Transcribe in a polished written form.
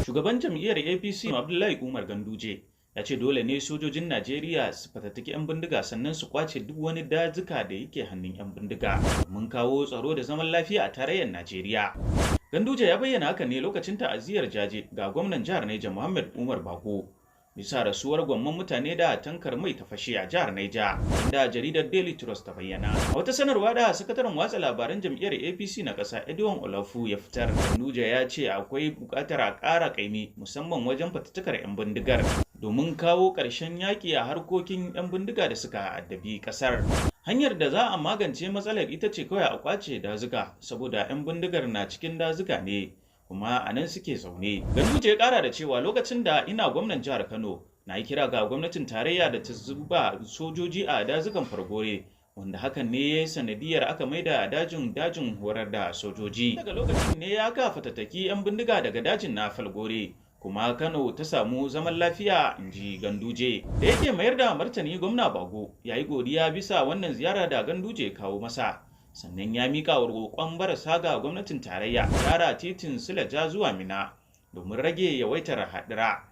Shugaban jam'iyyar APC Abdullahi Umar Ganduje ya ce dole ne sojojin Najeriya su fatattaki 'yan bindiga, sannan su kwace duk wani dazuka da yake hannun 'yan bindiga mun kawo tsaro da zaman lafiya a tarayyar Najeriya. Ganduje ya bayyana haka ne lokacin ta'aziyar jaje ga gwamnan jihar Neja Muhammad Umar Bago bisa rasuwar gwamman mutane da tankar mai ta fashe a jihar Neja, da jaridar Daily Trust ta bayyana. A wata sanarwa da sakataren watsa labaran jam'iyyar APC na ƙasa Edwin Olafu ya fitar, Ganduje ya ce akwai buƙatar a ƙara ƙaimi, musamman wajen fatattakar 'yan bindigar, domin kawo ƙarshen yaƙi a harkokin 'yan bindiga da suka addabi ƙasar. Hanyar da za a magance matsalar ita ce kawai a kwace dazuka, saboda 'yan bindigar na cikin dazuka ne, kuma a nan suke zaune. Ganduje ya kara da cewa lokacin da ina gwamnan jihar Kano, na yi kira ga gwamnatin tarayya da ta zuba sojoji a dazukan Falgore, wanda hakan ne ya yi sanadiyar aka maida dajin dajin horar da sojoji. Daga lokacin ne ya ka fatattaki 'yan bindiga daga dajin na Falgore, kuma Kano ta samu zaman lafiya, in ji Ganduje. Da yake mayar da martani, gwamna Bago ya yi godiya bisa wannan ziyara da Ganduje kawo masa. Sannan ya mika wa roƙon barasa ga gwamnatin tarayya gyara titin Suleja zuwa Minna domin rage yawaitar haɗura.